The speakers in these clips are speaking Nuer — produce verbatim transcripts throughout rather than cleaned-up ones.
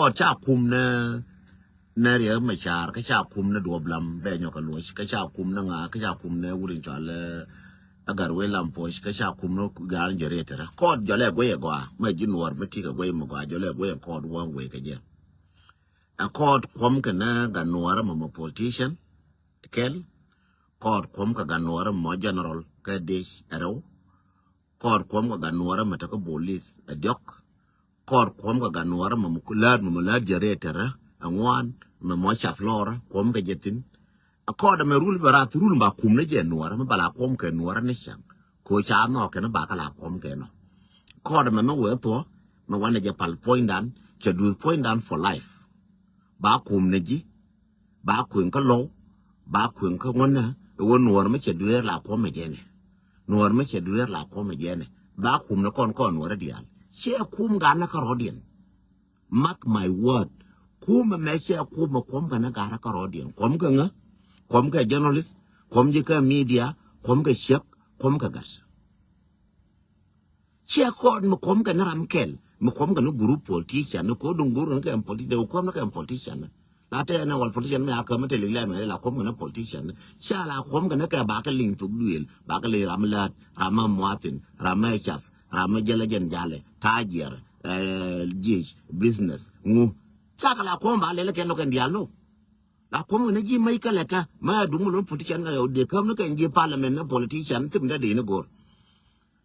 kɔt ca kum ni ni Riɛk Macar, kä ca kum ni Duɔp Lam bɛ nyɔk a luɔc, kä ca kum ni ŋa, kä ca kum ni wut in cɔal, eh, Agar Wei Lam Puɔc, kä ca kum ni Gat Jɛ Rɛy Tɛrɛ. Kɔt jɔlɛ guɛy ɛ gɔaa, mɛ ji̱ Nuɔr mi ti kɛ guɛy mɛ gɔaa, jɔlɛ guɛy ɛ kɔt wä wei kɛ jɛ. Ɛ kɔt kuɔm kɛ ni Gat Nuɔr mɛ mɛ politician kɛl. Kɔt kuɔm kɛ Gat Nuɔr mɛ mɔ general kɛ dec ɛ rɛw. Kɔt kuɔm kɛ Gat Nuɔr mɛ tekɛ police ɛ diɔk. Kɔt kuɔm kɛ Gat Nuɔr mɛ mɔ lät mɛ mɔ lät Jɛ Rɛy Tɛrɛ ɛ ŋuan, mɛ mɔ cap lɔr kuɔm kɛ jɛ thin. Ɛ kɔt ɛmɛ rul bɛ rath rul ba kum ni jɛ Nuɔr mɛ ba la kuɔm kɛ Nuɔr ni cäŋ. Ko ca nhɔk kɛn ba kɛ la kuɔm kɛ nɔ. Kɔt ɛmɛ mɛ wee thuɔ mɛ wanɛ jɛ pal puɔ̱nydan, cɛ duth puɔ̱nydan for life. Ba kum ni ji̱, ba kueŋ kä Lɔw, ba kueŋ kä ŋuɔ̱nä, ɛ wä Nuɔr mi cɛ dueer la kuɔmɛ jɛnɛ. Nuɔr mi cɛ dueer la kuɔmɛ jɛnɛ. Ba kum ni kɔn kɔn Nuɔr diaal. Cɛ kum ganɛ kä rɔ̱diɛn. Mark my word. Kum ɛmɛ cɛ kum ɛ kuɔm kɛ ni ganɛ kä rɔ̱diɛn. Kuɔm kɛ ŋä, kuɔm kɛ journalist, kuɔm ji̱ kɛ media, kuɔm kɛ ciek, kuɔm kɛ gat. Ciɛ kɔn mi kuɔm kɛ ni ram kɛl, mi kuɔm kɛ ni group politician, ni ko duŋ group ni kɛ politician, de kuɔm ni kɛ politician. La tɛ ni wal politician mi a kä mi te lik lɛ mɛ la kuɔm kɛ ni politician. Ciɛ la kuɔm kɛ ni kɛ ba kɛ liŋ thuk duël, ba kɛ liŋ ram lät, ram mi muathin, ram mi cath, ram mi jɛlɛ jɛn jalɛ, tajiɛr, eh, jiec, business, ŋu. Ciɛ kɛ la kuɔm ba lɛlɛ kɛ nɔ kɛn dial no. La kuɔm kɛ ni ji̱ mɛ kɛ lɛ kɛ, mɛ a duŋ mi lon politician kɛ de käm ni kɛ ji̱ parliament ni politician, thim dɛ de ni go̱r.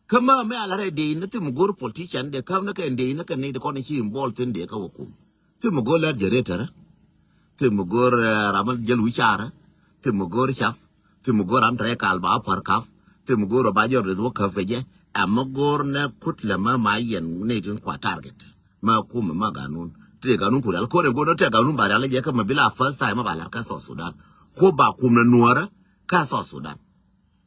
Kä mä mɛ ala rɛy dee ni thim go̱r politician dee käm ni kɛ dee ni kɛ ni dee kɔn ci involve thin dee kä wä kum. Thim go̱r lät Jɛ Rɛy Tɛrɛ. Thim go̱r, eh, ram jäl wi̱c carɛ. Thim go̱r cap. Thim go̱r ram tɛrɛ kal ba pär kap. Thim go̱r ba jɔr rith wä käp kɛ jɛ. Ɛmɛ go̱r nɛ kut lɛ mä ma yɛn ni tin kua target. Mä kum mä ganun. Ti ganun ku rial kore go̱r nɛ tɛ ganun ba rial jɛ kä mä bila first time ba lar kä South Sudan. Ko ba kum nɛ Nuɔrä kä South Sudan.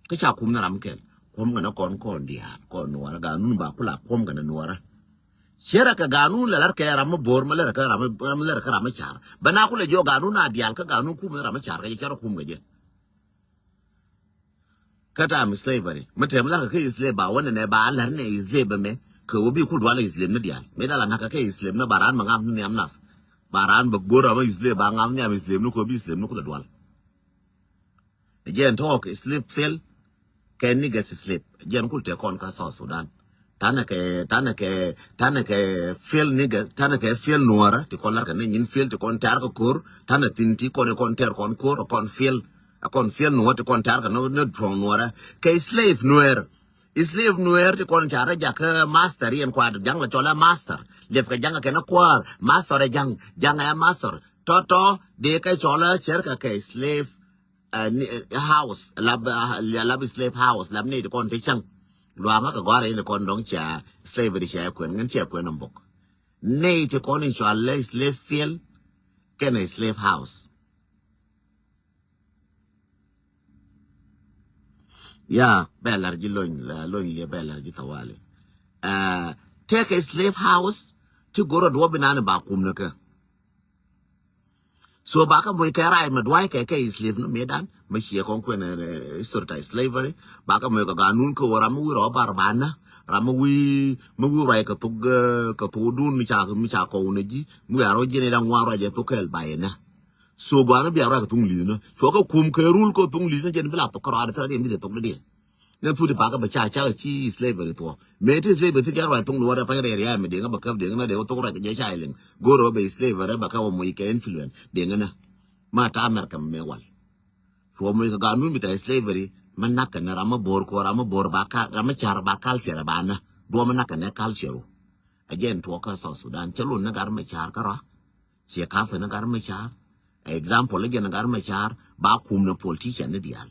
Kä ca kum ni ram kɛl. Kuɔm kɛ ni kɔn kɔn diaal, kɔn Nuɔrä, ganun ba kula kuɔm kɛ ni Nuɔrä. Cɛ rɛ kɛ ganun lɛ lar kɛ ram mi bo̱r, mi lɛr kɛ ram mi, mi lɛr kɛ ram mi car. Bɛ na kulɛ jɔ ganun a diaal kä ganun kum ni ram mi car kɛ jɛ cɛ rɛ kum kɛ jɛ. Kä tam slavery. Mi tɛm lar kɛ kɛ slave ba wä nɛ nɛ ba lar nɛ slave mɛ. Kɛ wä bi kul dual slave ni diaal. Mi dala nak kɛ kɛ slave ni ba ran ma ŋam ni am nath. Ba ran bɛ go̱r ram mi slave ba ŋam ni am slave ni kɛ wä bi slave ni kulɛ dual. Jɛn tɔk slave fail kɛ niggas slave. Jɛn kul tɛ kɔn kä South Sudan. Tanɛ kɛ, tanɛ kɛ, tanɛ kɛ fail niggas, tanɛ kɛ fail Nuɔrä ti kɔn lar kɛ ni nyin fail ti kɔn tɛr kɛ ko̱r. Tanɛ thin ti kɔn, kɔn tɛr kɔn ko̱r, kɔn fail, kɔn fail Nuɔrä ti kɔn tɛr kɛ ni, ni tuɔŋ Nuɔrä. Kɛ slave Nuɛr. Slave Nuɛr ti kɔn ca rɛ jakä master yɛn kuat jaŋ la cɔla master. Liɛp kɛ jaŋ kɛ ni kua̱r. Master ɛ jaŋ, jaŋ ɛ master. Tɔtɔ dee kɛ cɔla cɛr kɛ kɛ slave, eh, ni, eh, house, lab, eh, lab slave house, lab ni ti kɔn ti cäŋ. Luaŋä kɛ gɔ̱a̱rä in kɔn dɔ̱ŋ cia slavery cia kuɛn, ŋän cia kuɛn mbok. Ni ti kɔn in cɔal lɛ slave field kɛnɛ slave house. Ya, bɛ lar ji̱ lony, la lony liɛ bɛ lar ji̱ thawali. Eh, tɛkɛ slave house, ti go̱rä duɔ̱p inan ba kum ni kɛ. So ba kä moc kɛ rac mɛ duay kɛ kɛ slave ni mëëdan mɛ ciɛ kɔn kuɛn, eh, history ta slavery. Ba kä moc kɛ ganun kɛ wä ram mi wi̱i̱ rɔ bar ba nä. Ram mi wi̱i̱, mi wi̱i̱ ruac kɛ thok, eh, kɛ thok dun mi ca, mi ca kɔw ni ji̱. Mi wi̱i̱ a rɔ ji̱n idan ŋuan ruac ɛ thok kɛɛl ba yɛ nä. So gɔaa ni bia ruac kɛ thuŋ li̱th ni. Cuɔ kɛ kum kɛ rul kɛ thuŋ li̱th ni jɛn bi la thok kɛ rɔadɛ thok dɛ diɛn bi dɛ thok dɛ diɛn. Nɛ thut i̱ pakä bɛ ca cak ci slavery thuɔ. Mëë ti slavery thi kɛ ruac thuŋ ni wä rɛ pa̱ny rɛy ria̱a̱ mi diŋä bɛ käp diŋä na dee wä thok ruac kɛ jɛ ca iliŋ. Go̱r wä bɛ slavery bɛ kä wä moc kɛ influence diŋä na. Ma ta America mɛ wal. Cuɔ moc kɛ ganun bi ta slavery mɛ nak kɛ ni ram mɛ bo̱r kɔ ram mɛ bo̱r ba kal ram mɛ car ba culture ba na. Duɔ mɛ nak kɛ ni culture wä. Ɛ jɛn tuɔ kä South Sudan cɛ lun ni gar mɛ car kä rɔ. Ciɛ kafɛ ni gar mɛ car. Example ɛ jɛn gar mɛ car ba kum ni politician ni diaal.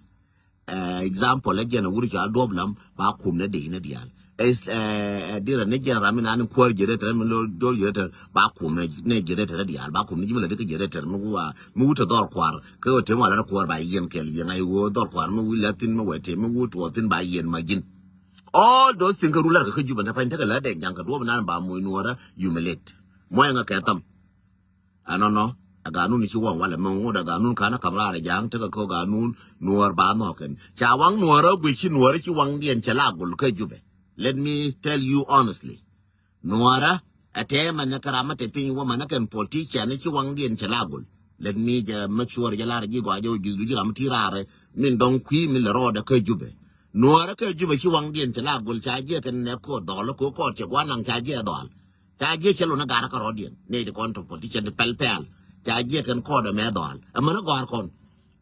Eh, example ɛ jɛn wuri ca duɔp lam ba kum ni dec ni diaal. Is, eh, eh, dirɛ ni jɛn ram mi nani kuäär jɛrɛ tɛrɛ mi lo dol jɛrɛ tɛrɛ ba kum ni, ni jɛrɛ tɛrɛ diaal ba kum ni ji̱ mi la dikɛ jɛrɛ tɛrɛ mi wua mi wut tɛ dhɔr kuar kɛ wä tɛm wala ni kuäär ba yɛn kɛl yɛn ay wä dhɔr kuar mi wut la thin mi wɛ tɛm mi wut tuɔ thin ba yɛn ma ji̱n. All those things kɛ rular kɛ kɛ Juba ni pany tekɛ la dek jaŋ kɛ duɔp nani ba moc Nuɔrä humiliate. Moc ŋa kɛ tham. Ɛnɔnɔ ɛ ganun ci waŋ walɛ mɛ ŋot ɛ ganun kanɛ kam raar ɛ ja̱a̱ŋ tekɛ kä ganun Nuɔɔr ba nhɔkɛn. Ca waŋ Nuɔɔrä guic ci Nuɔɔrä ci waŋdiɛn cɛ la gol kä Jubɛ. Let me tell you honestly. Nuɔɔrä Ɛ tɛmɛ ni kɛ ram mi te piny wä mɛ ni kɛn politician ni ci waŋdiɛn cɛ la gol. Let me jɛ make sure jɛ lar ji̱ gɔaa jɛ wä ji̱ du ji̱ ram ti raarɛ min dɔŋ kui̱ min lɛ rɔɔdɛ kä Jubɛ. Nuɔɔrɛ kä Jubɛ ci waŋdiɛn cɛ la gol ca jiɛ kɛn nɛ ko̱o̱t dhɔl ko̱o̱t kɔɔt cɛ gua̱n naŋ ca jiɛ dhɔl. Ca jiɛ cɛ lun ɛ gar kä rɔɔdiɛn nɛ ti kɔn to politician ti pɛl pɛl. Ca jiɛ kɛn kɔɔt ɛmɛ dhɔl ɛmɛ ni gɔ̱a̱r kɔn.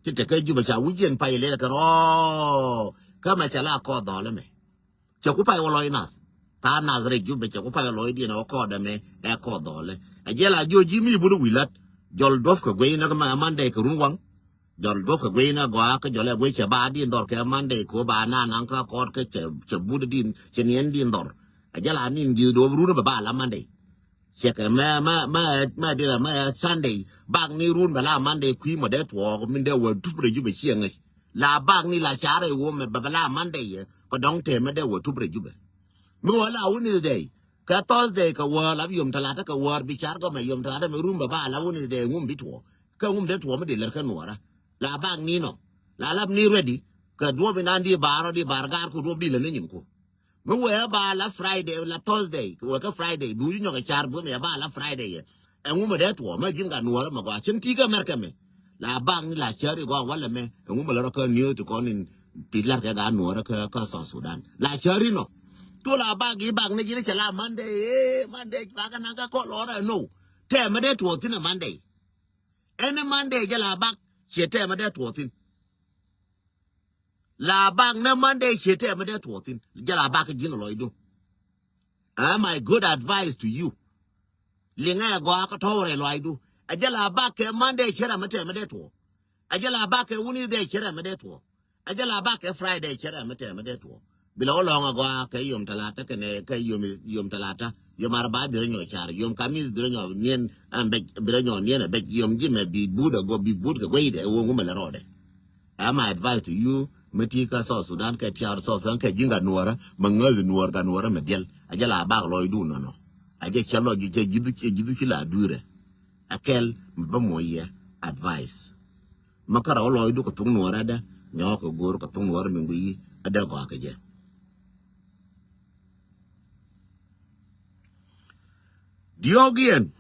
Ti te kä Jubɛ ca wi̱c jiɛn pay lɛl kɛn ɔɔ kä mɛ cɛ la kɔɔt dhɔl ɛmɛ. Cɛ ku pay wä lɔc nath. Tha̱a̱ŋ nath rɛy Jubɛ cɛ ku pay wä lɔcdiɛn ɛ wä kɔɔt ɛmɛ ɛ kɔɔt dhɔlɛ. Ɛ jɛl a jiɔ ji̱ mi buni wi̱i̱ la̱t. Jɔl duɔ̱p kɛ guey nä kɛ ma Monday kɛ run waŋ. Jɔl duɔ̱p kɛ guey nä gɔaa kä jɔl ɛ guey cɛ ba di̱n dhɔr kɛ Monday kɛ wä ba na naŋ kä kɔɔt kä cɛ, cɛ but di̱n cɛ niɛn di̱n dhɔr. Ɛ jɛl a ni̱n ji̱ duɔ̱p run bɛ ba la Monday. Ciɛ kɛ mɛ, mɛ, mɛ, mɛ dirɛ mɛ Sunday. Bak ni run bɛ la Monday kui̱ mɔ dee tuɔɔk min dee wä tup rɛ Jubɛ ciɛ ŋäc. La bak ni la carɛ wä mɛ bɛ bɛ la Monday yɛ. Kɛ dɔŋ tɛmɛ dee wä tup rɛ Jubɛ. Mi wä la Wednesday. Kɛ Thursday kɛ wäär la bi yom talata kɛ wäär bi car gɔmɛ yom talata mɛ run bɛ ba la Wednesday ŋum bi tuɔɔk. Kɛ ŋum dee tuɔɔk mi di lɛr kɛ nuɔrä. La bak ni nɔ. La lap ni ready. Kɛ duɔp inan di bar rɔ di bar gar ku duɔp di lɛ ni nyin ku. Mi wee ba la Friday, la Thursday, wee kä Friday, bi wi̱c nyɔk ɛ car buɔ̱m yɛ ba la Friday yɛ. Ɛŋu mɛ dee tuɔɔk mɛ ji̱n ka nuɔɔrä mɛ gɔaa cin ti̱i̱ kä America mɛ. La bak ni la cäri gɔaa walɛ mɛ, ɛŋu mɛ lɛ rɔ kä niööth ti kɔn in ti lar kɛ gaa nuɔɔrä kä, kä South Sudan. La cäri nɔ. Tuɔ la bak i̱ bak ni ji̱n cɛ la Monday, ee, Monday, bak ɛ naŋ kä kɔl ɔrɛ no. Tɛmɛ dee tuɔɔk thi̱n ɛ Monday. Ɛn ɛ Monday jɛ la bak, ciɛ tɛmɛ dee tuɔɔk thi̱n. La bak nä Monday ciɛ tɛmɛ dee tuɔɔk thi̱n. Jɛ la bak ji̱n lɔcdu. Ɛ my good advice to you. Liŋɛ gɔaa kä tɔɔrɛ lɔcdu. Ɛ jɛ la bak kɛ Monday ciɛ rɛ mɛ tɛmɛ dee tuɔɔk. Ɛ jɛ la bak kɛ Wednesday ciɛ rɛ mɛ dee tuɔɔk. Ɛ jɛ la bak kɛ Friday ciɛ rɛ mɛ tɛmɛ dee tuɔɔk. Bi la wä lɔŋ agɔaa kɛ yom talata kɛnɛ kɛ yom, yom talata. Yom arba bi rɛ nyɔ car. Yom kamis bi rɛ nyɔ niɛn ɛn bɛc, bi rɛ nyɔ niɛn ɛ bɛc. Yom ji̱ mɛ bi but agɔ bi but kɛ guɛydɛ ɛ wä ŋumɛ lɛ rɔɔdɛ. Ɛ my advice to you, mi ti kä South Sudan kɛ tiaar South Sudan kɛ ji̱n gat nuɔrä, mɛ ŋäth nuɔr gat nuɔrä mɛ diɛl. A jɛ la bak lɔcdu nɔnɔ. A jɛ cɛ lɔc cɛ ji̱thu cɛ ji̱thu ci la dui̱rɛ. Ɛ kɛl mɛ bä muɔc yɛ advice. Mɛ kärɛ wä lɔcdu kɛ thuk nuɔrä dɛ, nyɔk kɛ go̱o̱r kɛ thuk nuɔrä mi ŋui̱ ɛ dɛ gɔaa kɛ jɛ. Diɔ̱ɔ̱k yɛn,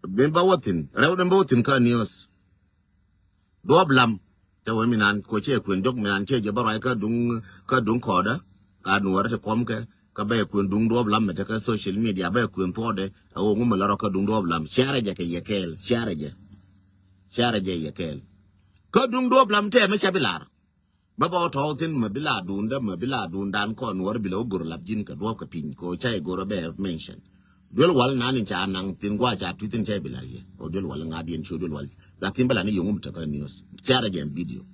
ben bä wä thi̱n, rɛw den bä wä thi̱n kä news. Duɔ̱ɔ̱p lam. Cɛ wee mi nan ko cɛ kuën jok mi nan cɛ jɛ bä ruac kä duŋ, kä duŋ kɔɔdä. Ka nuɔrä ti kuɔm kɛ kä bɛ kuën duŋ duɔ̱ɔ̱p lam mi te kä social media bɛ kuën thuɔɔdɛ. A wee ŋu mi lɔrɔ kä duŋ duɔ̱ɔ̱p lam cɛrɛ jɛ kɛ yɛ kɛɛl cɛrɛ jɛ. Cɛrɛ jɛ yɛ kɛɛl. Kä duŋ duɔ̱ɔ̱p lam tɛ mi cɛ bi lar. Bä bä wä tɔ̱ thi̱n mɛ bi la duundä mɛ bi la duundan kɔn wär bi la wä gor lap ji̱n kɛ duɔ̱ɔ̱p kɛ piny kɛ wä ca i̱ gor bɛ mention. Duel wal nan in ca naŋ thi̱n gua ca tui̱ thi̱n ca i̱ bi la riɛ kɛ wä duel wal ŋa̱diɛn cu duel wal. Lakin bä la ni yöŋum tekä news cɛrɛ jɛn video.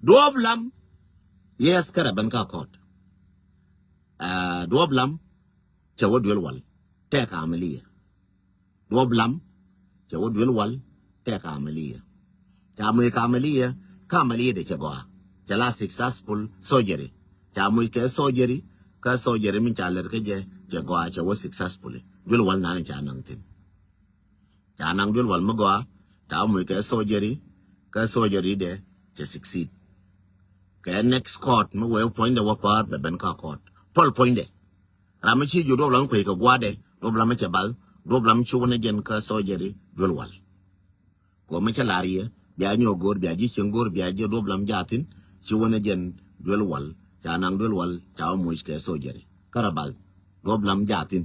Duɔ̱ɔ̱p lam. Yes kärɛ ben ka kɔt. Duɔ̱ɔ̱p lam. Cɛ wä duel wal tɛk amiliya. Duɔp lam cɛ wä duel wal tɛk amaliya. Ca muc kɛ amaliya kä amaliya de cɛ gɔaa cɛ la successful surgery. Ca muc kɛ surgery kä surgery min ca lɛr kä jɛ cɛ gɔaa cɛ wä successfully. Duel wal nan ca naŋ thin. Ca naŋ duel wal mi gɔaa ca muc kɛ surgery kä surgery de cɛ succeed. Kɛ next court mi wee puɔ̱nydɛ wä päär bɛ ben kä court pɔl puɔ̱nydɛ. Ram mi ci jiök duɔp lam kuec kɛ gua̱dɛ duɔp lam mi cɛ bal duɔp lam ci wä ni jɛn kä surgery duel wal. Kɛ mi cɛ lar yɛ bia nyɔk go̱o̱r bia ji̱ cieŋ go̱o̱r bia ji̱ duɔp lam jathin ci wä ni jɛn duel wal ca naŋ duel wal ca wä muc kɛ surgery kä rɛ bal duɔp lam jathin.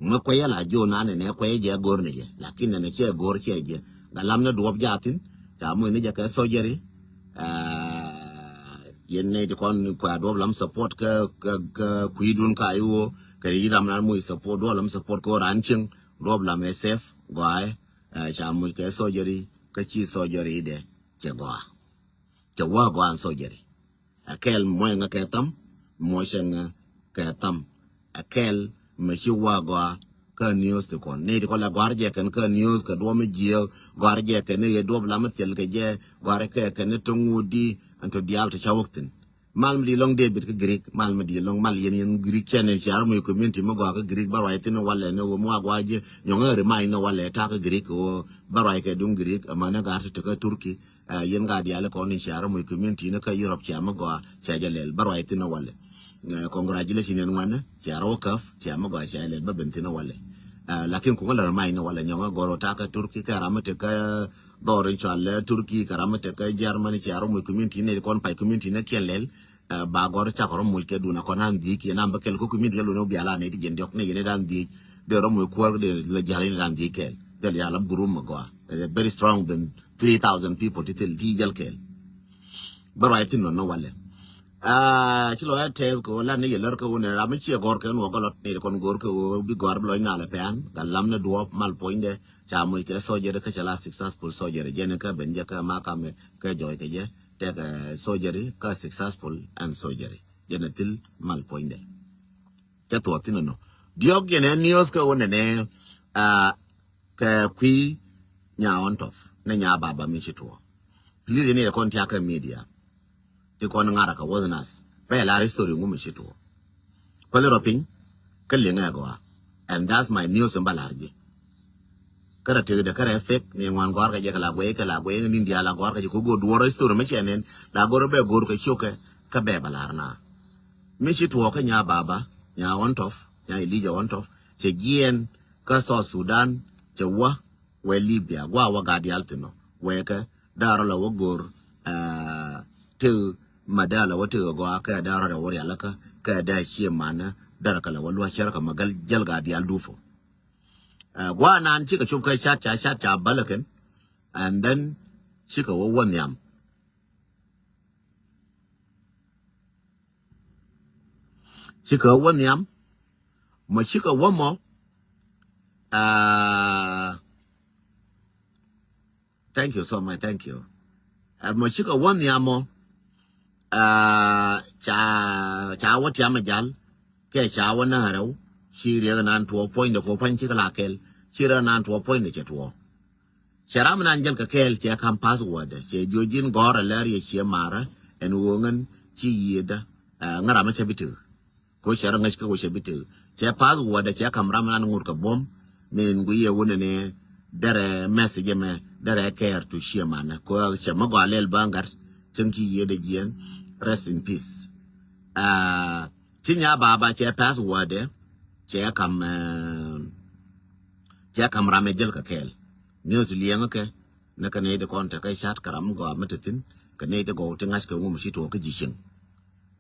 Mɛ kuɛyɛ la jiɔ nan nɛ kuɛyɛ jɛ go̱r ni jɛ lakin nɛ cɛ go̱r cɛ jɛ. Galam ni duɔp jathin ca muc ni jɛ kɛ surgery. Yɛn ni ti kɔn kua duɔp lam support kä kä kä kui̱dun ka iwo kɛ yi ram nan muc support duɔp lam support kä ran cieŋ duɔp lam ɛ safe gɔaɛ. Ca muc kɛ surgery kä ci surgery dɛ cɛ gɔaa. Cɛ wä gɔaa surgery. Ɛ kɛl muɔcɛ ŋä kɛ tham muɔcɛ ŋä kɛ tham. Ɛ kɛl mɛ ci wä gɔaa kä news ti kɔn ni ti kɔn lɛ gɔar jɛ kɛn kä news kɛ duɔm jiɛ gɔar jɛ kɛn ni yɛ duɔm lam thil kɛ jɛ gɔar kɛ kɛn ni toŋ wudi. Ɛn to dial to ca wä thin. Mal mi di lɔŋ David kä Greek mal mi di lɔŋ mal yɛn yɛn Greek cɛ ni cia ram community mi gɔaa kä Greek bä ruac thin walɛ ni wä mi wa gɔaa jɛ nyɔŋ ɛ remind ni walɛ ta kä Greek wä bä ruac kɛ duŋ Greek ɛmɛ ni gaat ti kä Turkey. Yɛn gaat diali kɔn in cia ram community ni kä Europe cia mi gɔaa cia jɛ lɛl bä ruac thin walɛ. Congratulations in ŋuan, cia rɔ käp, cia mi gɔaa cia lɛl bä ben thin walɛ. Lakin kuŋä lär ma in walɛ nyɔŋä gɔr wä takä Turkey kɛ ram mi tekä dhɔr in cual Turkey kɛ ram mi tekä Germany, cia rɔ muc community ni kɔn pay community ni kiɛn lɛl. Ba gɔr cak rɔ muc kɛ dun a kɔn an dhiec kiɛn an bä kɛl kä community kɛ lun wä biala ni ti jɛn diɔk ni yɛn dan dhiec. De rɔ muc kuɔr de la jal in dan dhiec kɛl. Del yala burum ma gɔaa. Very strong than three thousand people ti thil ti jal kɛl. Bä ruac thin nɔnɔ walɛ. Ci lɔ ya tɛth kɛ wä lan ni yɛ lär kɛ wä ni ram mi ciɛ gɔr kɛ nuɔ gɔlɔt ni kɔn gɔr kɛ wä bi gɔr bi lɔc nalɛ pɛn ka lam ni duɔp mal puɔ̱nydɛ. Ca muc kɛ surgery kä cɛ la successful surgery jɛn kä ben jɛ kä ma kamɛ kɛ jɔc kɛ jɛ tɛk surgery kä successful and surgery jɛn thil mal puɔ̱nydɛ. Cɛ thuɔth thin nɔ diɔk jɛn ɛ news kɛ wä nɛnɛ. Kɛ kui̱ nya ɣɔn tɔp ni nya baba mi ci tuɔ. Please ni kɔn tiak kɛ media. Ti kɔn ŋa̱r kɛ wä nath bɛ lar history ŋu mi ci tuɔ. Päli rɔ piny kä liŋɛ gɔaa. And that's my news in ba lar ji̱. Kärɛ tëkdɛ kärɛ fek ni ŋuan gɔ̱a̱r kɛ jɛ kɛ la guey kɛ la guey ni India la gɔ̱a̱r kɛ jɛ kɛ go̱o̱r duɔ̱ɔ̱r history mi cɛ nɛn la go̱o̱r bɛ go̱o̱r kɛ ciökɛ. Kä bɛ ba lar na mi ci tuɔɔk kä nya baba nya ɣɔn tɔp nya Elijah ɣɔn tɔp cɛ jiɛɛn kä South Sudan cɛ wä wɛ Libya gua wä gat dial thin nɔ wɛ kɛ da̱rä la wä go̱o̱r. Tëk ma da̱rä la wä tëk gɔaa kɛ da̱rä rɛ wä rial kä kɛ da̱rä cie manä da̱rä kɛ la wä lua̱c cär kɛ ma jäl gat dial dupɔ. Gua nan cikɛ cop kä cat ca cat ca bälä kɛn. And then cikɛ wä wä nhiam. Cikɛ wä nhiam. Mɔ cikɛ wä mɔ. Thank you so much, thank you. Mɔ cikɛ wä nhiam mɔ. Ca ca wä tiam a jal kɛ ca wä na rɛw. Ci riɛk nan tuɔ puɔ̱nydɛ kɛ wä pa̱ny cikɛ la kɛl ci riɛk nan tuɔ puɔ̱nydɛ cɛ tuɔ. Cɛ ram nan jäl kɛ kɛɛl cɛ kam password cɛ jiɔ ji̱n gɔ̱rä lɛr yɛ ciɛ marä. Ɛn ɣöö ŋän ci yiëëdä ŋä ram cɛ bi tëk. Ko cɛ rɔ ŋäc kä ko cɛ bi tëk cɛ password cɛ kam ram nan ŋut kɛ buɔ̱m. Min gui yɛ wunɛ ni derɛ message mɛ derɛ care to ciɛ manä ko cɛ mɛ gɔaa lɛl bä ŋa̱t. Cäŋ ci yiëëdä jiɛn. Rest in peace. Ci nya baba cɛ password cɛ kam cɛ kam ram ɛ jäl kɛ kɛɛl. Ni ɣä ti liɛŋä kɛ ni kɛ nɛy ti kɔn tekɛ cat kɛ ram mi gɔaa mi te thi̱n kɛ nɛy ti gɔw ti ŋa̱ckɛ wum ci tuɔɔk kä ji̱ cieŋ.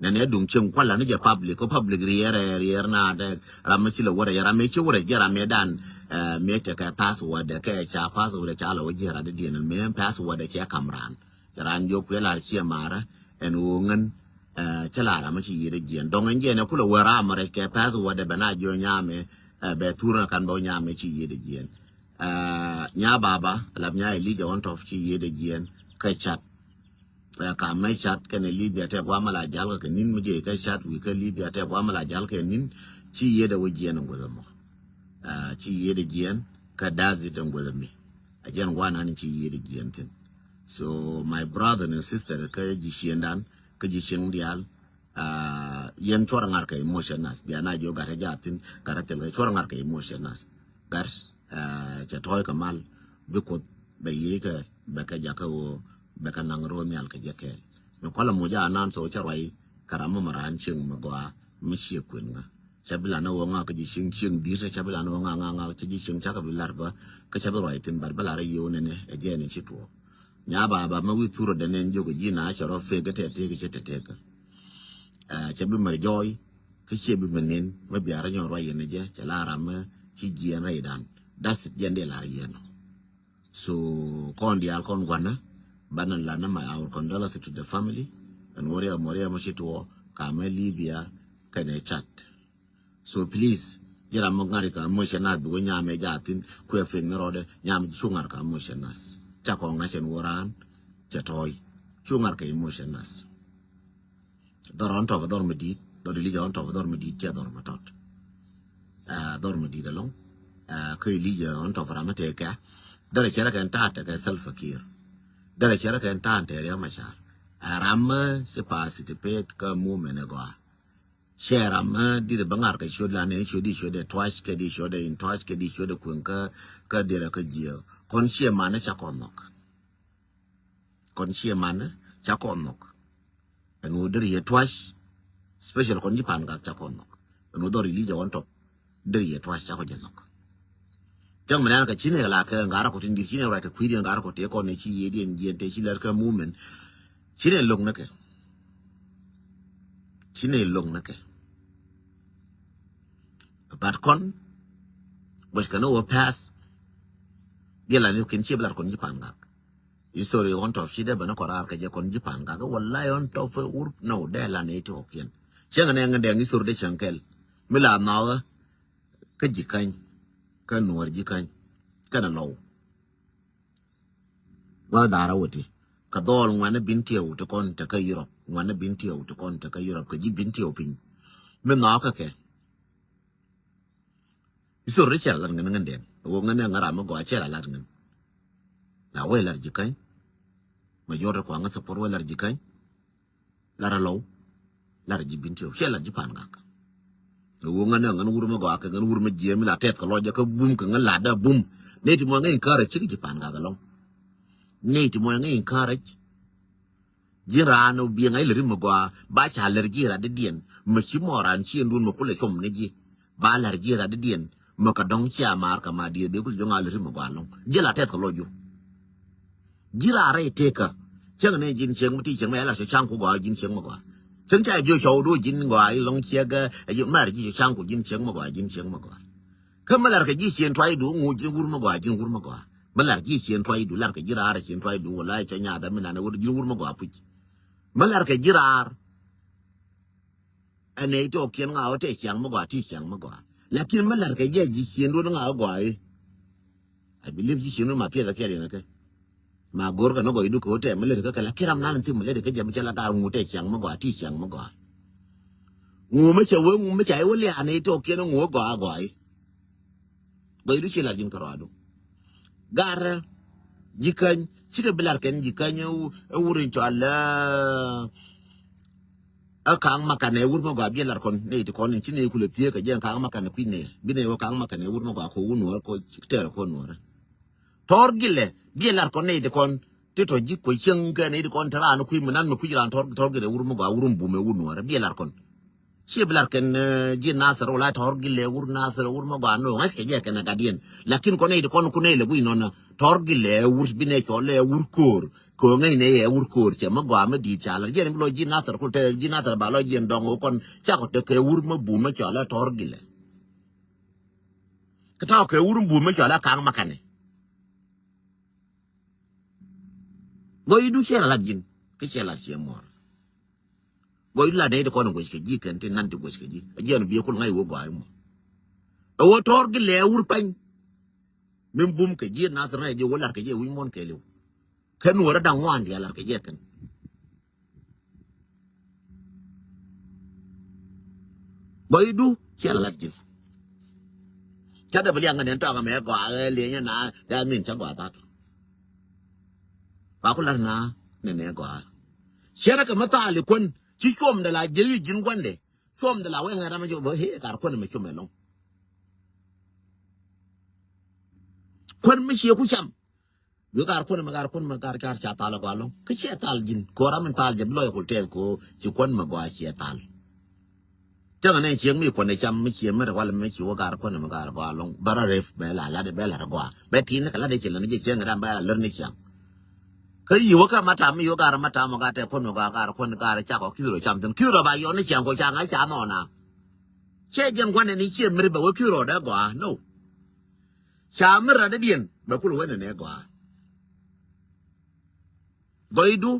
Nɛnɛ duŋ cieŋ kualä ni jɛ public kä public riɛɛr ɛ riɛɛr na dɛ ram mi ci lɛ wärɛ jɛ ram mi ci wärɛ jɛ ram mi dan. Mi tekɛ password kɛ ca password ca lɛ wä jiɛ rat di diɛn mi password cɛ kam ran. Cɛ ran jiɔ kuɛ lar ciɛ marä ɛn ɣöö ŋän. Cä la ram mi ci yiëëdä jiɛn dɔŋ ɛn jiɛn ɛ kulɛ wä ram rɛc kɛ password bɛ na jiɔ nyamɛ. Bɛ thur na kan bɛ wä nyamɛ ci yiëëdä jiɛn. Nya baba lap nya Elijah ɣɔn tɔp ci yiëëdɛ jiɛn kä cat. Ka mɛ cat kɛnɛ Libya tɛ guamɛ la jal kɛ nin mi jɛ kä cat wi̱i̱ kä Libia tɛ guamɛ la jal kɛ nin. Ci yiëëdɛ wä jiɛn ŋuth ɛmɔ. Ci yiëëdɛ jiɛn kä da̱th it ŋuth ɛmi. A jiɛn guanan ci yiëëdɛ jiɛn thi̱n. So my brother and sister kä ji̱ ciëndan kä ji̱ cieŋ diaal. Yɛn cuɔr ŋa̱r kɛ emotion nath bia na jiɔ gat ɛ jathin gat ɛ thil kɛ cuɔr ŋa̱r kɛ emotion nath. Gat cɛ tɔ̱ɔ̱c kɛ mal bi kuoth bɛ yiëëc kɛ bɛ kɛ jakä ɣöö bɛ kɛ naŋ ro̱o̱ nhial kɛ jɛ kɛɛl. Mi kualɛ muc a nan thok cä ruac kɛ ram mi mɛ raan cieŋ mi gɔaa mi ciɛ kuën ŋä. Cä bi lan ɣöö ŋa kä ji̱ cieŋ cieŋ di̱t cä bi lan ɣöö ŋa ŋa ŋa cä ji̱ cieŋ cä kɛ bi lar bä kä cä bi ruac thi̱n bat bä lar i̱ yio̱w nɛnɛ ɛ jɛɛn i̱ ci tuɔɔk. Nya baba mi wi̱i̱ thurä dɛ nɛn jiök ji̱ na cɛ rɔ fek kä tɛt tëk cɛ tɛt tëk. Cɛ bi mɛr jɔɔy kä ciɛ bi mɛr nin mi biarä nyɔn ruac yɛn jɛ cɛ la ram mi ci jiɛn rɛydan. That's it jɛn dee lar yɛn. So kɔn diaal kɔn guanä banɛ lanä my our condolences to the family. And Moria Moria mi ci tuɔ kamɛ Libya kɛnɛ cat. So please ji̱ ram mi ŋa̱ri kɛ emotion nath bi wä nyamɛ jathin kuɛ fek ni rɔɔdɛ nyam cu ŋa̱r kɛ emotion nath. Ca kɔn ŋa̱cɛn wä raan cɛ tɔ̱ɔ̱c cu ŋa̱r kɛ emotion nath. Dhɔr ɣɔn tɔp dhɔr mi di̱i̱t dhɔr Elijah ɣɔn tɔp dhɔr mi di̱i̱t cɛ dhɔr mi tɔt. Dhɔr mi di̱i̱t ɛlɔ̱ŋ. Kä Elijah ɣɔn tɔp ram mi tëë kɛ dhɔr cɛ rɛ kɛn ta̱a̱t kɛ Salva Kiir. Dhɔr cɛ rɛ kɛn ta̱a̱t tëë Riek Machar. Ram mi ci participate kä movement ɛ gɔaa. Cɛ ram mi dit bä ŋa̱r kɛ ciöt lan ni ciöt di ciöt dɛ tuac kɛ di ciöt dɛ in tuac kɛ di ciöt dɛ kueŋ kä kä dirɛ kä jiɛ kɔn ciɛ man ni ca kɔn nhɔk. Kɔn ciɛ man ca kɔn nhɔk. Ɛn ɣöö deri yɛ tuac Special kɔn ji̱ Pangak ca kɔn nhɔk. Ɛn wä dhɔr Elijah One Top. Deri yɛ tuac ca kɔ jɛ nhɔk. Cäŋ mi nɛn kɛ ci nɛ la kɛ ŋa̱rä kɔ tin di̱t ci nɛ ruac kɛ kui̱diɛn ŋa̱rä kɔ tëë kɔn nɛ ci yiëëdiɛn jiɛn tëë ci lɛr kɛ movement. Ci nɛ lo̱ŋ nɛ kɛ. Ci nɛ lo̱ŋ nɛ kɛ. But kɔn guac kɛ ni wä pass. Biɛ la ni kin ci bi lat kɔn ji̱ Pangak. History One Top ci dee bɛ ni kɔ raar kɛ jɛ kɔn ji̱ Pangak. Wallahi One Top fɛ wur nɔ dee la ni ti ɔkiɛn. Cäŋ nɛ ŋä dɛŋ history dee cäŋ kɛl. Mi la nhɔkä kä Jikäny, kä Nuɔr Jikäny, kɛnɛ Lɔw. Gua̱th da̱rä wä ti kɛ dhɔɔl ŋuɛ̈ni Bin Tiɛw ti kɔn te kä Europe, ŋuɛ̈ni Bin Tiɛw ti kɔn te kä Europe kɛ ji̱ Bin Tiɛw piny. Mi nhɔkä kɛ. History cɛ la lat ŋän ŋän dɛn. Wä ŋän ŋä ram mi gɔaa cɛ la lat ŋän. La wee lar Jikäny. Majority kua ŋä support wee lar Jikäny. Lar a Lɔw. Lar ji̱ Bin Tiɛw. Cɛ lar ji̱ Pangak. Ɛ wä ŋän ɛ ŋän wur mi gɔaa kɛ ŋän wur mi jiɛm mi la tɛth kɛ lɔc jɛ kä bum kɛ ŋän lat dee bum. Nɛy ti mɔ ŋäc encourage cikɛ ji̱ Pangak ɛlɔŋ. Nɛy ti mɔ ŋäc encourage. Ji̱n raan ɔ biɛ ŋa̱c lät ri mi gɔaa ba ca lär ji̱ rat dee diɛn. Mɛ ci mɔ raan ciëŋdun mɛ kulɛ com ni ji̱. Ba lär ji̱ rat dee diɛn. Mɛ kɛ dɔ̱ŋ cia maar kɛ ma diɛ bɛ kul ji̱ ŋa̱c lät ri mi gɔaa ɛlɔŋ. Ji̱ la tɛth kɛ lɔc ju. Ji̱ raar rɛy tëkä. Cäŋ ni ji̱n cieŋ mi ti cieŋ mi ɛ lar cɔ ca̱ŋ ku gɔaa ji̱n cieŋ mi gɔaa. Cäŋ ca jiö cɔw du ji̱n gɔaa ilɔŋ ciek ɛ ji̱ mar ji̱ cɔ ca̱ŋ ku ji̱n cieŋ mi gɔaa ji̱n cieŋ mi gɔaa. Kä mi lar kɛ ji̱ cien tuay du ŋu ji̱n wur mi gɔaa ji̱n wur mi gɔaa. Mi lar ji̱ cien tuay du lar kɛ ji̱ raar cien tuay du wala cɔ nyaatdä mi nan ɛ wur ji̱n wur mi gɔaa puc. Mi lar kɛ ji̱ raar. Ɛn ɛ itɔ kiɛn ŋa wä tɛ ciaŋ mi gɔaa ti ciaŋ mi gɔaa. Lakin mi lar kɛ jɛ ji̱ cien duɔ̱n ŋa wä gɔaa i̱. I believe ji̱ cien duɔ̱n ma piɛth a kiɛt yɛn kɛ. Ma go̱r kɛ ni gɔaa idu kɛ wä tɛ mi lät kɛ kɛ lakin ram nan ti mi lät kɛ jɛ mi cɛ la gaar ŋu tɛ ciaŋ mi gɔaa ti ciaŋ mi gɔaa. Ŋu mi cɛ wee ŋu mi ca iwä liaani itɔ kiɛn ŋu wä gɔaa gɔaa i̱. Gɔaa idu ci lar ji̱n kɛ rɔadu. Gaar ji̱ käny cikɛ bi lar kɛn ji̱ käny ɛ wur in cɔal ɛ Ɛ ka̱a̱ŋ makanɛ wur mi gɔaa biɛ lar kɔn nɛy ti kɔn in ci nɛy kulɛ thieek kɛ jɛ ka̱a̱ŋ makanɛ kui̱ nɛy bi nɛy wä ka̱a̱ŋ makanɛ wur mi gɔaa kɛ wun wä kɔ tɛɛr kɔn wä rɛ. Tɔr gilɛ biɛ lar kɔn nɛy ti kɔn ti tɔ ji̱ kuɛ cieŋ kɛ nɛy ti kɔn te raan kui̱ mi nan mi kui̱ raan tɔr tɔr gilɛ wur mi gɔaa wur mi bumɛ wun wä rɛ biɛ lar kɔn. Ciɛ bi lar kɛn ji̱ Nathɛr wala tɔr gilɛ wur Nathɛr wur mi gɔaa no ŋa̱c kɛ jɛ kɛn a gadiɛn. Lakin kɔn nɛy ti kɔn kun nɛy lɛ gui̱c nɔnɔ tɔr gilɛ wur bi nɛy cɔl lɛ wur ko̱o̱r. Kɛ ɣöö ŋäcnɛ yɛ wur köör cɛ mi gɔaa mi di̱i̱t ca lät jiɛn bi lɔ ji̱ Nathɛr kul tɛth ji̱ Nathɛr ba lɔ jiɛn dɔŋ ɣöö kɔn cakɔ tekɛ wur mi bum mi cɔal ɛ tɔ̱r gilɛ. Kä takɔ kɛ wur mi bum mi cɔal ɛ ka̱a̱ŋ makanɛ. Gɔɔydu ciɛ la lat ji̱n kä ciɛ lat ciɛ muɔɔr. Gɔɔydu la nɛy ti kɔn guec kɛ ji̱ kɛn ti nan ti guec kɛ ji̱ a jiɛn bi kul ŋa̱c wä gɔaa imɔ. Ɛ wä tɔ̱r gilɛ wur pany. Min bum kɛ ji̱ Nathɛr ŋa̱c ji̱ wä lat kɛ ji̱ wi̱c muɔ̱n kɛɛliw. Kɛ nuɔɔrä da̱ŋ ŋuan diaal lar kɛ jɛ kɛn. Gɔɔydu ciɛ la lat ji̱n. Ca dee bi liaŋ kɛ nɛn tɔakä mɛ gɔaa ɛ liɛnyɛ na dee min ca gɔaa that. Ba ku lar na nɛnɛ gɔaa. Ciɛnɛ kɛ mi thaal i kuän ci cuɔmdɛ la jiɛl i̱ ji̱n gua̱ndɛ. Cuɔmdɛ la wee ŋa̱t ram jɛ bä hee kar kuän mɛ cuɔmɛ lɔŋ. Kuän mi ciɛ ku cam. Wi̱i̱ gaar kuɔn mɛ gaar kuɔn mɛ gaar car ca thal agɔa lɔŋ kä ciɛ thal ji̱n ko̱ra min thal jɛ bi lɔc kul tɛth ko̱ ci kuɔn mɛ gɔa ciɛ thal. Cäŋ nɛ cieŋ mi kuɔn ɛ cam mi ciɛ mi rɛ wal mi ci wä gaar kuɔn mɛ gaar agɔa lɔŋ bärä rep bɛ la lat bɛ lat agɔa bɛ tin kɛ lat ɛ ci lɛ ni jɛ cieŋ ram bɛ la lär ni ciaŋ. Kä yi wä kä matam mi yi wä gaar matam mɛ gaar tɛ kuɔn mɛ gɔa gaar kuɔn gaar cakɔ ki̱th rɔ cam thin ki̱th rɔ ba yɔn ni ciaŋ ko̱ ca ŋa̱c ca nhɔɔna. Ciɛ jɛn kuɔn ɛ ni ciɛ mi rɛ bɛ wä ki̱th rɔ dɛ gɔa no. Ca mi rat dädiɛn bɛ kulɛ wä nɛnɛ gɔaa. Gɔɔydu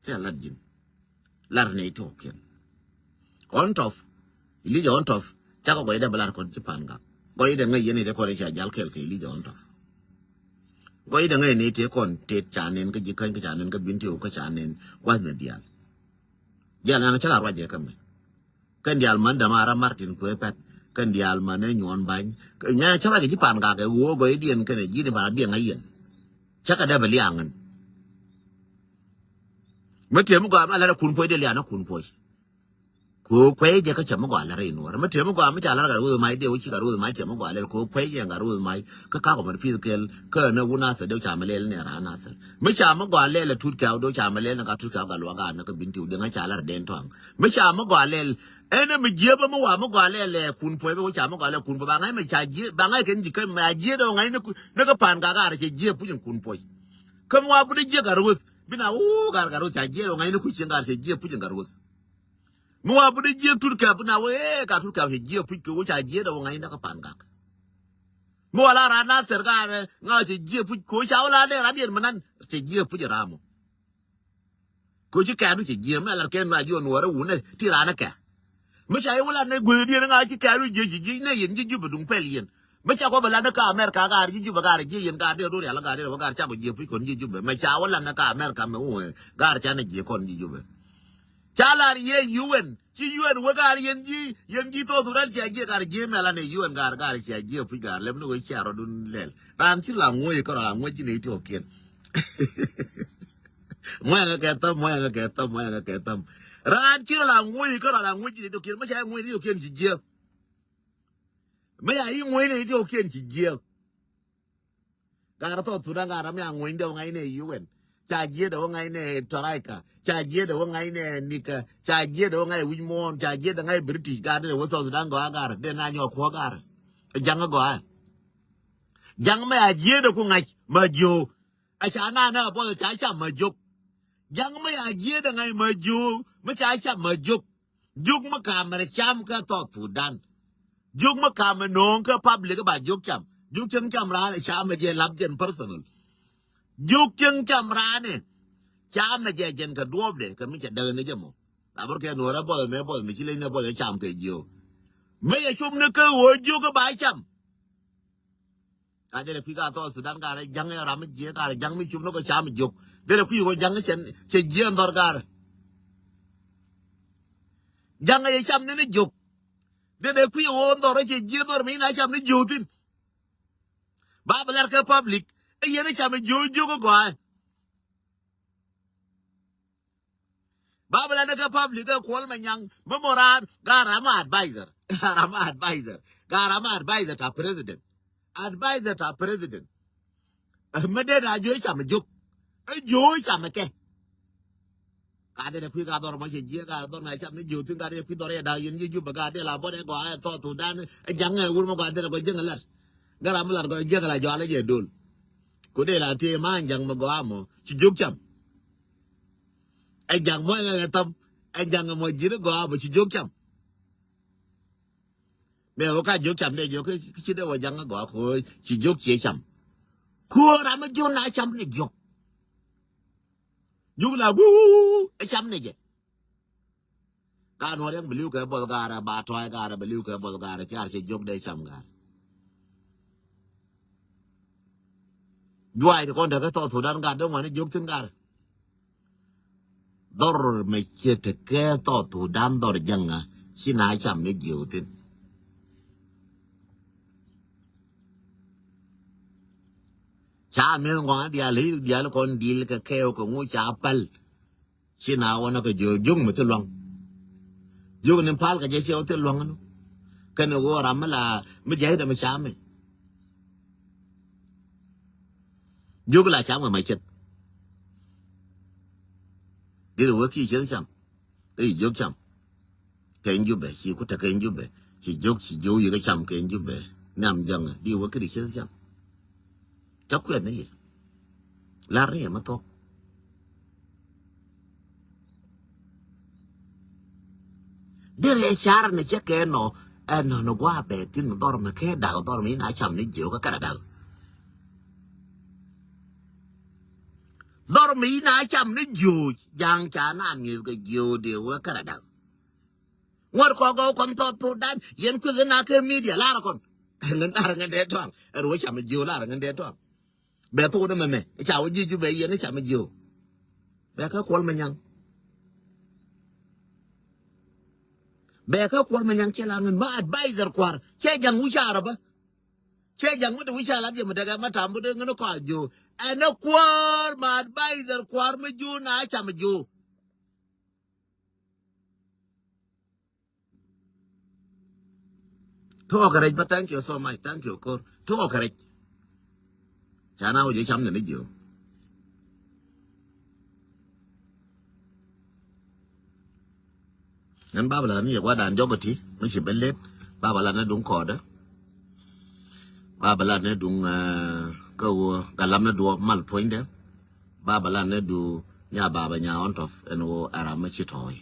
thil lat ji̱n. Lar nɛy tɔ̱kiɛn. Ɣɔn tɔp Ilija ɣɔn tɔp. Cakɔ gɔɔydɛ bɛ lar kɔn ci Pangak. Gɔɔydɛ ŋäc yɛn nɛy tëë kɔn ca jal kɛɛl kɛ Ilija ɣɔn tɔp. Gɔɔydɛ ŋäc nɛy tëë kɔn tëë ca nɛn kä ji̱ käny kä ca nɛn kä bin tiw kä ca nɛn gua̱th nɛ diaal. Diaal nɛn cä la ruac jɛ kä mɛ. Kɛn diaal man dämaara Martin kuɛ pɛt kɛn diaal man ɛ nyuɔn ba̱ny. Nyɛ cä ruac kɛ ji̱ Pangak ɛ ɣöö gɔɔydiɛn kɛnɛ ji̱n i̱ Pangak diɛŋ a yɛn. Cä kɛ dee bɛ liaŋ ɛn. Mi tiɛm mi gɔaa mi a lat ɛ kun puɔc dee liaŋ ɛ kun puɔc. Ko kuɛy jɛ kä cɛ mi gɔaa lɛr in wär. Mi tëë mi gɔaa mi ca lɛr gat Ruth Mac dee wä ci gat Ruth Mac cɛ mi gɔaa lɛr ko kuɛy jɛ gat Ruth Mac kä ka kɔmɛr pith kɛl kä ni wun Nasir dee ca mi lɛl ni ran Nasir. Mi ca mi gɔaa lɛl ɛ Tut Kɛw dee ca mi lɛl ni ka Tut Kɛw gat luak gat ni kä Bintiu dee ŋa ca lɛr den tɔaŋ. Mi ca mi gɔaa lɛl ɛn mi jiep mi wa mi gɔaa lɛl ɛ Kun Puɔy bɛ wä ca mi gɔaa lɛl Kun Puɔy ba ŋa̱c mi ca jiep ba ŋa̱c kɛn ji̱ kä mi a jiep dee wä ŋa̱c ni kä pan gak gat cɛ jiep puc in Kun Puɔy. Kä mi wa bi dee jiep gat Ruth bi na wuu gat gat Ruth ca jiep dee wä ŋa̱c ni kuc cieŋ gat cɛ jiep puc in gat Ruth. Mi wa bi di jiek Tut Kɛp na wee ka Tut Kɛp cɛ jiek puc kɛ wee ca jiek dɛ wä ŋa̱cni dɛ kä pan gak. Mi wa la ran Nasir ka rɛ ŋa cɛ jiek puc kɛ wee ca wä la dee ran diɛn mi nan cɛ jiek puc ram mɔ. Kɛ wee ci kɛɛdu cɛ jiek mɛ lar kɛn na jiɔn wärä wunɛ ti ran kɛ. Mi ca yɛ wä la nɛ gueth diɛn ŋa ci kɛɛdu jiek ci jiek nɛ yɛn jiek Jubɛ duŋ pɛl yɛn. Mi ca kɔ bɛ lan ni ka America gaar ji̱ Jubɛ gaar ji̱ yɛn gaar dee rur yal gaar dee rɛ wä gaar ca kɔ jiɛ puc kɔn ji̱ Jubɛ. Mi ca wä lan ni ka America mi wä gaar ca ni jiɛ kɔn ji̱ Jubɛ. Ca lar yɛ U N ci U N wä gaar yɛn ji̱ yɛn ji̱ South Sudan cia jiɛ gaar jiɛ mɛ lan ni U N gaar gaar cia jiɛ puc gaar lɛm ni wä cia rɔ dun lɛl. Ran ci la ŋuɔy kɛ rɔ la ŋuɔy ji̱ ni ti wä kiɛn. Mɔyɛ kɛ thäm mɔyɛ kɛ thäm mɔyɛ kɛ thäm. Ran ci rɔ la ŋuɔy kɛ rɔ la ŋuɔy ji̱ ni ti wä kiɛn mɛ ca ŋuɔy ni ti wä kiɛn ci jiɛ. Mɛ ya i̱ ŋuɔ̱cnɛ i̱ ti ɣɔ̱kiɛn ci jiääk. Gaar South Sudan gaar ram ya ŋuɔ̱cnɛ dee wä ŋa̱cnɛ U N. Ca jiääk dee wä ŋa̱cnɛ Taraika. Ca jiääk dee wä ŋa̱cnɛ Nika. Ca jiääk dee wä ŋa̱cnɛ wi̱c muɔ̱ɔ̱n. Ca jiääk dee ŋa̱cnɛ British gaar dee wä South Sudan gɔaa gaar dee na nyɔk kuɔ̱k gaar. Jaŋ gɔaa. Jaŋ mɛ ya jiääk dee ku ŋa̱c ma jiöö. A ca na na buɔth ca cam ma jiök. Jaŋ mɛ ya jiääk dee ŋa̱c ma jiöö mɛ ca cam ma jiök. Jiök mi kamɛ rɛ cam kä South Sudan. Jiök mi kamɛ nööŋ kä public ba jiök cam. Jiök cieŋ cam raan ɛ camɛ jɛ lap jɛn personal. Jiök cieŋ cam raan ɛ camɛ jɛ jɛn kɛ duɔ̱ɔ̱pdɛ kɛ mi cɛ däk ni jɛ mɔ. La bär kɛ nuɔrɛ buɔth mɛ buɔth mɛ ci leny ni buɔth ɛ cam kɛ jiök. Mɛ yɛ cop ni kä ɣöö jiök kä ba cam. Ka derɛ kui̱ ka South Sudan ka rɛ ja̱ŋ ɛ ram mi jiɛ ka rɛ ja̱ŋ mi cop ni kɔ cam jiök. Derɛ kui̱ kɔ ja̱ŋ cɛ jiɛ ndhɔr ka rɛ. Ja̱ŋ ɛ cam ni ni jiök. Derɛ kui̱ kɔ ndhɔr cɛ jiɛ ndhɔr mi na cam ni jiök thin. Ba bi lɛr kɛ public ɛ yɛn cam jiök jiök kɔ gɔaa. Ba bi la ni kä public kä Kuɔl Manyaŋ mi mɔ raan gaa ram advisor. Ram advisor gaa ram advisor ta president. Advisor ta president. Mi dee na jiök cam jiök. Ɛ jiök cam kɛ. Ka dee kui̱ ka dhɔr mɔ cɛ jiɛ ka dhɔr na cam ni jiök thin ka dee kui̱ dhɔr yɛ dak yɛn jiök Jubɛ ka dee la bɔt ɛ gɔaa ɛ South Sudan ɛ jaŋ ɛ wur mɔ ka dee la gɔ jiäŋ ɛ lat. Gaa ram mi lat gɔ jiäŋ ɛ la jɔal ɛ jɛ dol. Ku dee la thiee ma jaŋ mi gɔaa mɔ ci jiök cam. Ɛ jaŋ mɔ ɛ ŋɛ thäm ɛ jaŋ mɔ ji̱n gɔaa mɔ ci jiök cam. Mɛ wä ka jiök cam dee jiök kä ci dee wä jaŋ gɔaa ko ci jiök ciɛ cam. Ko ram mi jiök na cam ni jiök. Jiök la wi̱i̱ ɛ cam ni jɛ. Gaa nuɔ̱ɔ̱r yɛn bi li̱w kɛ buɔth gaarɛ ba tɔ̱ɔ̱c gaarɛ bi li̱w kɛ buɔth gaarɛ ci ar cɛ jiök dee cam gaarɛ. Juac ti kɔn te kä South Sudan gat dee ŋuani jiök thin gat. Dhɔr mɛ ciet te kɛ South Sudan dhɔr jäŋä ci na cam ni jiök thin. Ca mi ŋuani diaal i̱ diaal kɔn dil kɛ kɛɛw kɛ ŋu ca päl. Ci na wä na kɛ jiök jiök mi thil luaŋ. Jiök ni pal kɛ jɛ cɛ wä thil luaŋ ni. Kɛn wä ram mi la mi jiac dɛ mi ca mi. Jiök la cam kɛ ma cet. Diri wä ki ceth cam. Ri jiök cam. Keny Jubɛ ci ku te keny Jubɛ ci jiök ci jiök yik cam keny Jubɛ. Nhiam jaŋ di wä ki ri ceth cam. Ca kuɛth ni yɛ. Lar ni yɛ ma thok. Derɛ car ni cɛ kɛ nɔ ɛn nɔ ni gua bɛ thin mi dhɔr mi kɛ dak dhɔr mi na cam ni jiök kɛ kɛ dak. Dhɔr mi na cam ni jiök jaŋ ca na mi̱eth kɛ jiök dee wä kɛ dak. Ŋuɔ̱t kɔk gɔw kɔn thɔth thok dan yɛn kueth na kɛ media lar kɔn. Ŋän lar ŋän dee tɔŋ ɛn wä cam jiök lar ŋän dee tɔŋ. Bɛ thok ni mɛmɛ ca wä ji̱ Jubɛ yɛn cam jiök. Bɛ kä Kuɔl Manyaŋ. Bɛ kä Kuɔl Manyaŋ cɛ la ŋän ma advisor kuar cɛ jaŋ wi̱c arabä. Cɛ jaŋ mi te wi̱c alat yɛ mi tekɛ ma tam bi dee ŋän kɔa jiök. Ɛn ɛ kuar ma advisor kuar mi jiök na cam jiök. Tuɔɔk kɛ rɛc bä, thank you so much, thank you kor. Tuɔɔk kɛ rɛc. Ca na wä jɛ cam ni jiö. Ɛn Baba la ni yɛ guadan jɔk ti mi ci ben let. Baba la ni duŋ kɔɔdä. Baba la ni duŋ, eh, kä wä galam ni duɔ mal puɔ̱nydɛ. Baba la ni du nya baba nya ɔn tɔf ɛn wä ɛram mi ci tɔɔy.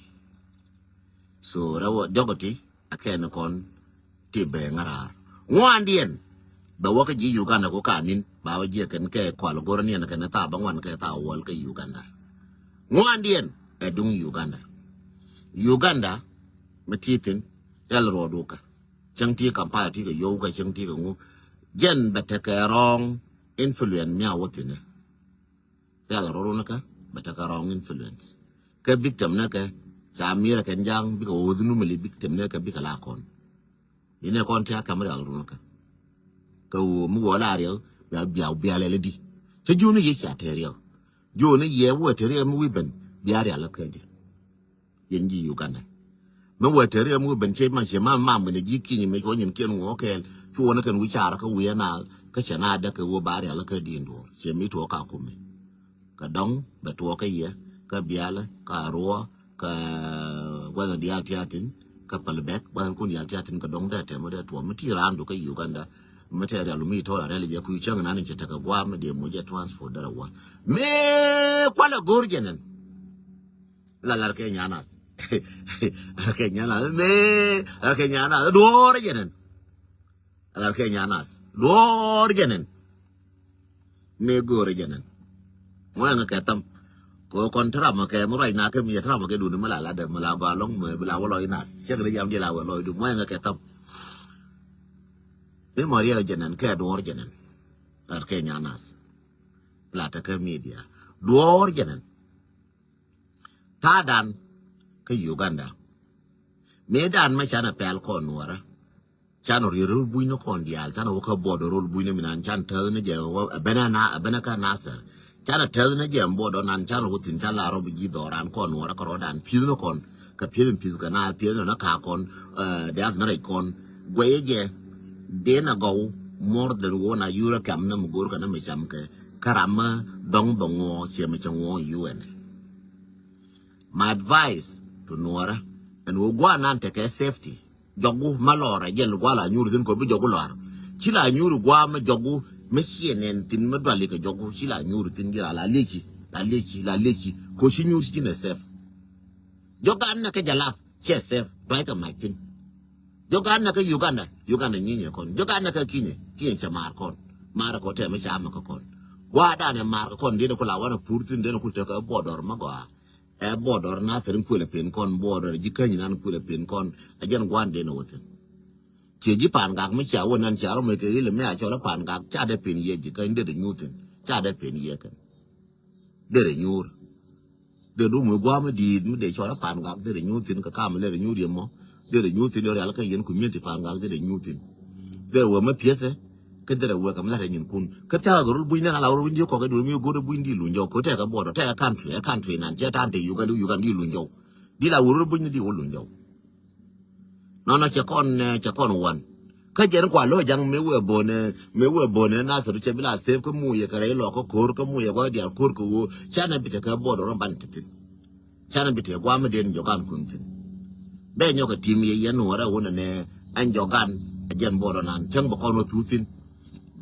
So rɛ wä jɔk ti a kɛn kɔn ti bɛ ŋa̱raar. Ŋuandiɛn bɛ wä kä ji̱ Uganda ku ka ni̱n ba wä jiɛ kɛn kɛ kɔal go̱r niɛn kɛn thaa bä ŋuan kɛ thaa wäl kä Uganda. Ŋuandiɛn ɛ duŋ Uganda. Uganda mi ti thin rial ruɔdu kä cäŋ ti Kampala ti kɛ yow kä cäŋ ti kɛ ŋu. Jɛn bɛ tekɛ wrong influence mi a wä thin. Rial rɔrun kä bɛ tekɛ wrong influence. Kä victim ni kɛ ca mir kɛn jaŋ bikɛ wä wä dhunumili victim ni kɛ bikɛ la kɔn. Inɛ kɔn tia kɛm rial run kä. Kä wä mi wä la rial bia bia bia lɛ lɛ di. Cɛ juni yɛ cia tɛ rial. Juni yɛ wä tɛ rial mi wi ben bia rial kä di. Yɛn ji̱ Uganda. Mi wä tɛ rial mi wi ben cɛ ma cɛ ma ma mi ni ji̱ kinyɛ mi cuɔ nyin kiɛn ŋuɔ kɛɛl. Cuɔ ni kɛn wi car kä wi ɛna kä cɛ na däk kɛ wä ba rial kä di nduɔr cɛ mi tuɔ ka kumi. Kä dɔŋ bɛ tuɔɔk kä yɛ kä bialä kä ruɔ kä gua̱th in diaal tiathin kä päl bɛk gua̱th in kun diaal tiathin kä dɔŋ dee tɛm dee tuɔm mi ti raandu kä Uganda. Mi tɛ rial mi tɔl a rial jɛ kui̱ cäŋ nan in cɛ tekɛ gua̱a̱ mi dee muc jɛ transport dee rɛ wal. Mëë kualɛ go̱o̱r jɛ nɛn. La lar kɛ nyanas. Lar kɛ nyanas mëë lar kɛ nyanas duɔɔr jɛ nɛn. Lar kɛ nyanas duɔɔr jɛ nɛn. Mëë go̱o̱rɛ jɛ nɛn. Mɔyɛ ŋa kɛ tham. Kɛ kɔn ti ram kɛ mi ruac na kɛ mi yɛ ti ram kɛ duni mi la la dɛ mi la gɔa lɔŋ mi bi la wä lɔc nath. Cɛ kɛ ni jam di la wä lɔc du mɔyɛ ŋa kɛ tham. Mi mɔ riɛk jɛ nɛn kɛ duɔɔr jɛ nɛn. Lat kɛ nya nath. La tɛ kɛ media duɔɔr jɛ nɛn. Ta̱a̱dan kä Uganda. Mëë dan mɛ canɛ pɛl kɔn nuɔrä. Canɛ rier rol buny ni kɔn diaal canɛ wä kä bɔdɔ rol buny ni minan can täth ni jɛ wä ɛbɛnɛ na ɛbɛnɛ kä Nasir. Canɛ täth ni jɛ bɔdɔ nan canɛ wä thin can la rɔ bi ji̱ dhɔran kɔn nuɔrä kä rɔdan pi̱th ni kɔn. Kä pi̱th in pi̱th kä na pi̱th ni na ka kɔn. Diath ni rɛc kɔn guɛyɛ jɛ. Den a gɔw more than wä na yurä kɛm ni mi go̱r kä ni mi cam kɛ. Kä ram mi dɔŋ bɛ ŋuɔ ciɛ mi cɛ ŋuɔ yuɛnɛ. My advice to nuɔrä ɛn wä guanan tekɛ safety. Jɔku ma lɔr a jɛl gual a nyuur thin kɔ bi jɔku lɔr. Ci la nyuur guam ma jɔku ma ciɛ nɛn thin ma duali kɛ jɔku ci la nyuur thin jira la leci la leci la leci kɔ ci nyuur ci nɛ sɛf. Jɔk an na kɛ jalap cɛ sɛf duai kɛ mac thin. Jɔk an na kɛ Uganda Uganda nyinyɛ kɔn jɔk an na kɛ kinyɛ kinyɛ cɛ mar kɔn. Mar kɔ tɛ ma ca ma kɛ kɔn. Gua dan ɛ mar kɛ kɔn dee ku la wan a pur thin dee ku tɛ kɛ bɔdɔr ma gɔa. Ɛ bɔdɔr na thir in kuël ɛ pen kɔn bɔdɔr ji̱ käny nan kuël ɛ pen kɔn. Ɛ jɛn guan den ɛ wä thin. Ciɛ ji̱ pan gak mi cia wä nan cia rɔ mɛ kɛ ɣil mi a cɔl ɛ pan gak ca dee pen yɛ ji̱ käny dee dee nyuth thin ca dee pen yɛ kɛn. Dee dee nyuur. Dee du mi guam mi di̱i̱t mi dee cɔl ɛ pan gak dee dee nyuth thin kɛ kam lɛ dee nyuur yɛ mɔ. Dee dee nyuth thin dee rial kä yɛn community pan gak dee dee nyuth thin. Dee wä mi piɛthɛ. Kä derɛ wek am lat ɛ nyin kun kä tɛk ɛ rol buny nɛn a la rol buny di kɔk ɛ duɔl mi go̱r ɛ buny di luny jɔw kɛ tɛk ɛ bɔdɔ tɛk ɛ country ɛ country nan cɛ tan te Uganda Uganda di luny jɔw. Di la wä rol buny di wä luny jɔw. Nɔnɔ cɛ kɔn cɛ kɔn wan kä jɛn kua lo̱ jaŋ mi wee bone mi wee bone na thɔdu cɛ bi la save kä mu yɛ kɛ rɛy lɔ kä ko̱r kä mu yɛ kua dial ko̱r kä woo canɛ bi te kɛ bɔdɔ rɔ ban te thin. Canɛ bi te guam mi den jɔgan kun thin. Bɛ nyɔk ɛ tim yɛ yɛn wä rɛ wun nɛ ɛn jɔgan ɛ jɛn bɔdɔ nan cäŋ bɛ kɔn wä thu thin.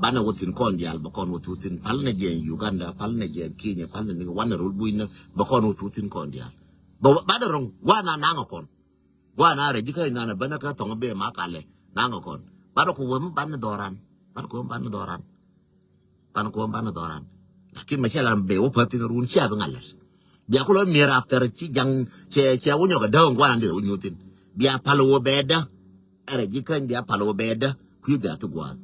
Banɛ wä thin kɔn dial bɛ kɔn wä thu thin pal nɛ jɛ Uganda pal nɛ jɛ Kenya pal nɛ ni wanɛ rol buny nɛ bɛ kɔn wä thu thin kɔn dial. Bɛ banɛ rɔŋ guana naŋ kɔn. Guana rɛ jikä inan bɛ nɛ kä thɔŋ bɛ ma kalɛ naŋ kɔn. Banɛ ku wä mi banɛ dhɔran banɛ ku wä mi banɛ dhɔran. Banɛ ku wä mi banɛ dhɔran. Lakin mɛ cɛ lan bɛ wä pä thin run cia bi ŋalɛt. Bia ku lɔ mier after ci jaŋ cɛ cɛ wä nyɔk däk guana dirɛ wä nyuth thin. Bia pal wä bɛ dä. Ɛrɛ jikä bia pal wä bɛ dä. Kui̱ bia thi guath.